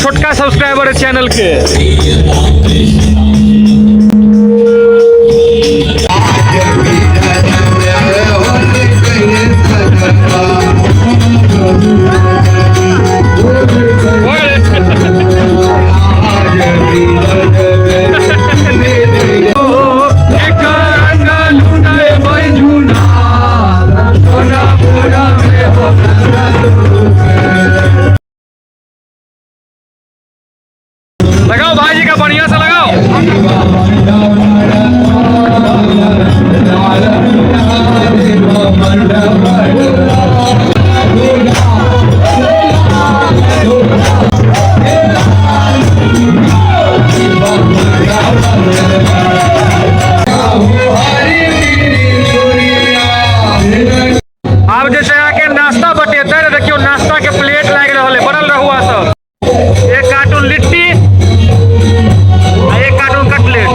छोटका सब्सक्राइबर है चैनल के। लगाओ भाई जी का बढ़िया से लगाओ। आब जे छै अहाँके नाश्ता बटेतै। देखियौ, नाश्ता के प्लेट लागि रहल है। बनल रहू अहाँ सब। एक कार्टून लिट्टी आ एक कार्टून कटलेट।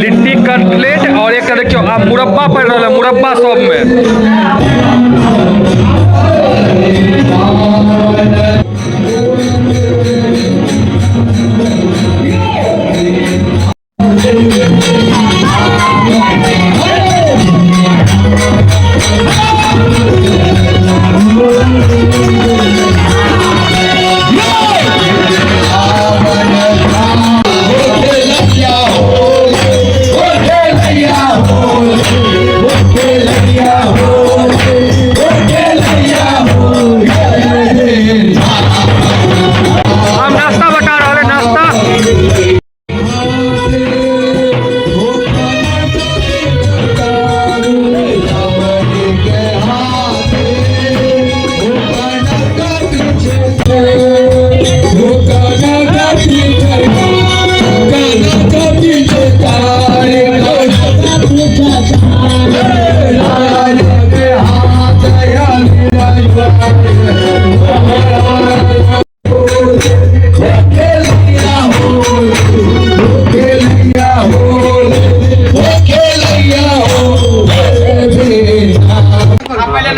लिट्टी, कटलेट और एक देखियौ आब मुरब्बा पड़ि रहल है, मुरब्बा सब में। हम नाश्ता बटा रहल है, नाश्ता।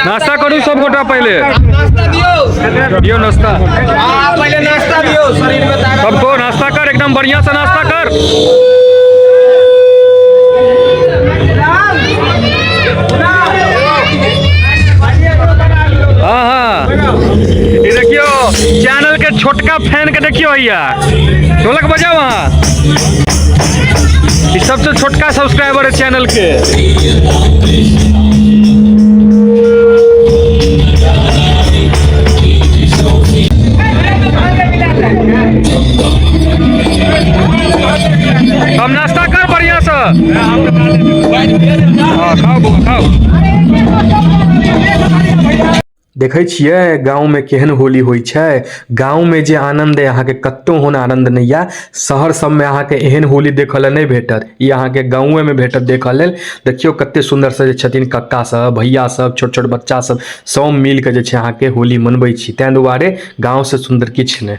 नाश्ता करू सब गोटा पहिले। दियो नाश्ता। पहले नाश्ता दियो, शरीर में ताकत। सबको नाश्ता कर, एकदम बढ़िया से नाश्ता कर। हाँ, ये देखियो, चैनल के छोटका फैन के देखियो भैया, ढोलक बजाओ वहाँ। ई सबसे छोटका सब्सक्राइबर है चैनल के। हम नाश्ता कर बढ़िया से। हाँ, खाओ बौआ, खाओ। देखै छियै गाँवमे केहन होली होइ छै। गाँवमे जे आनंद है अहाँके, कतौ ओहन आनंद नहि यऽ। शहर सबमे अहाँके एहन होली देखऽ लए नहि भेटत। ई अहाँके गाँवेमे भेटत देखऽ लेल। देखियौ, कते सुन्दर से जे छथिन कक्का सब, भैया सब, छोट छोट बच्चा सब, सब मिल के जे छै अहाँके होली मनबै छी। ताहि दुआरे गाँव से सुन्दर किछु नहि।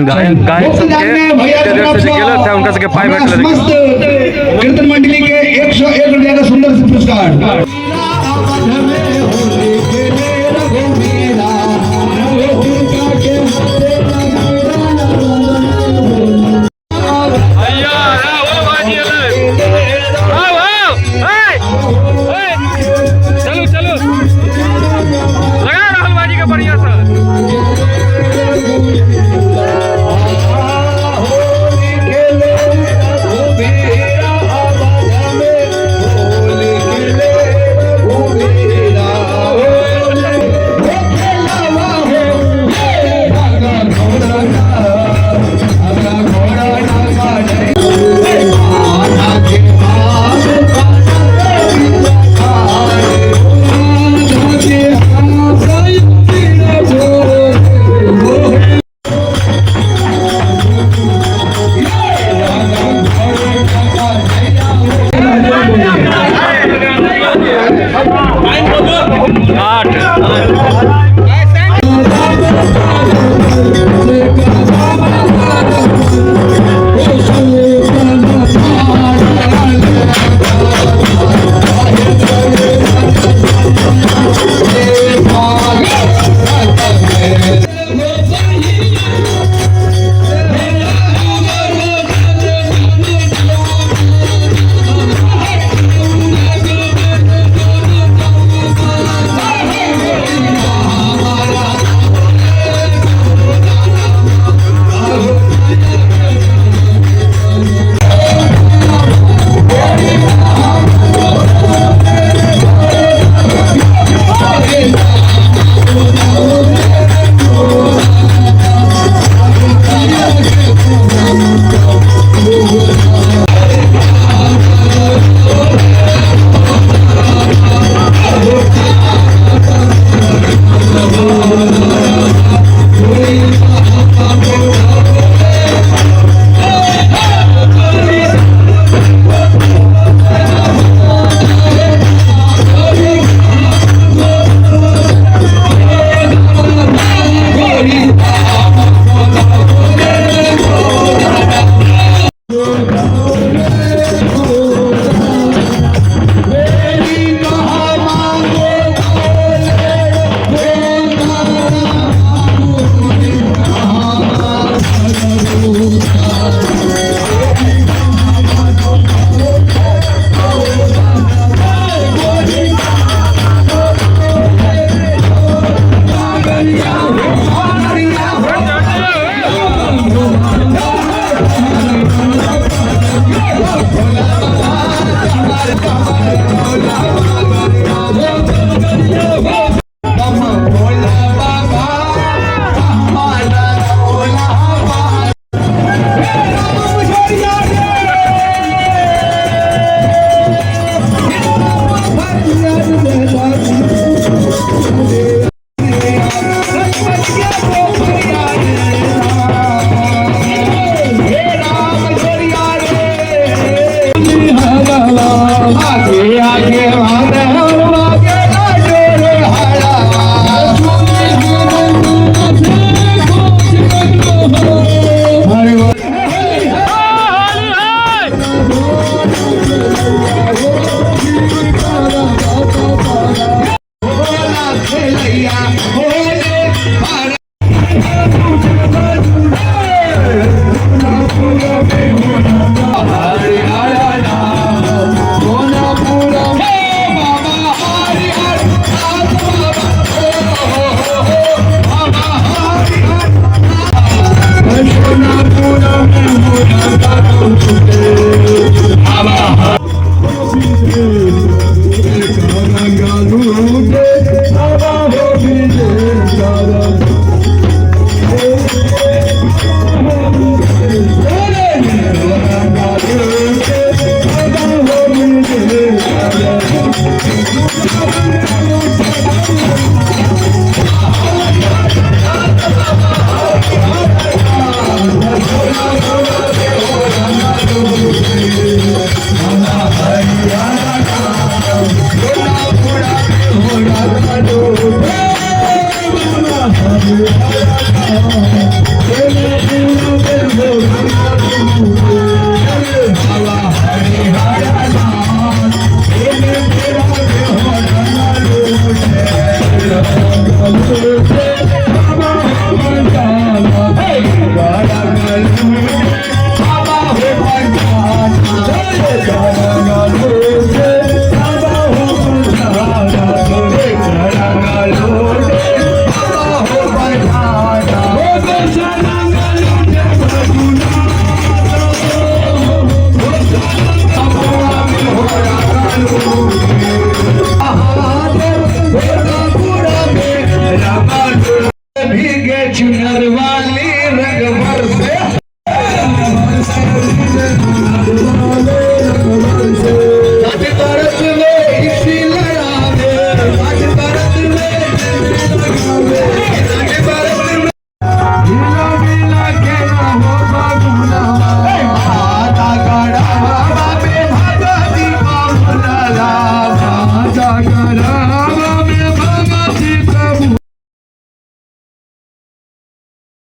गायक गायक सबके एते देर से जे गेलथि है हुनका सबके पाइ हमरा भेटलै। समस्त कीर्तन मंडली के 101 रुपया का सुंदर से पुरस्कार।